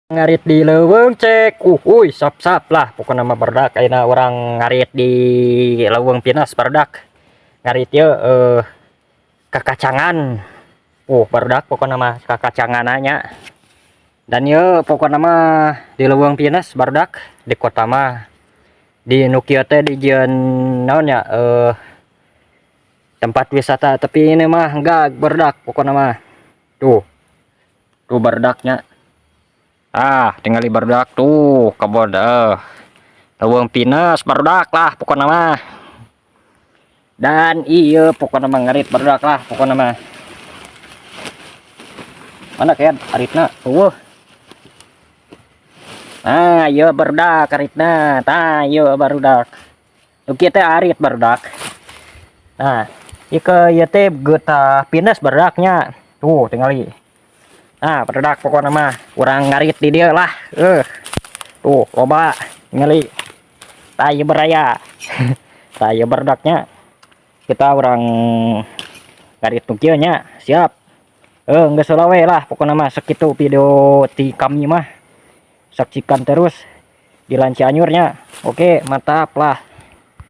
Ngarit di leuweung cek. Uy, sap-sap lah pokokna mah, barudak. Ayeuna urang ngarit di Leuweung Pinus, barudak. Ngarit ieu kakacangan. Barudak, pokokna mah kakacanganna. Dan ieu pokokna mah di Leuweung Pinus, barudak. Di kota mah di nu kieu teh dijieun naon ya, tempat wisata, tapi ini mah enggak, barudak, pokokna mah. Tuh. Tuh, barudaknya. Ah, tinggali, barudak, tuh kebon Leuweung Pinus, barudak lah pokokna mah. Dan iya, pokokna mah ngarit, barudak lah pokokna mah. Mana kayak aritna? Eueuh. Nah, iya, barudak, aritna. Tah, iya, barudak. Nu kieu teh arit, barudak. Nah, ieu ke ieu teh getah pinus, barudaknya. Tuh, tingali. Nah, barudak, pokokna mah urang ngarit di dieu lah. Tuh, loba tingali. Tah, ieu baraya. Tah, ieu barudaknya. Kita urang ngarit nu kieu nya. Siap. Geus we lah pokokna mah, sakitu video ti kami mah. Saksikan terus di Cianjurnya. Oke, mantap lah.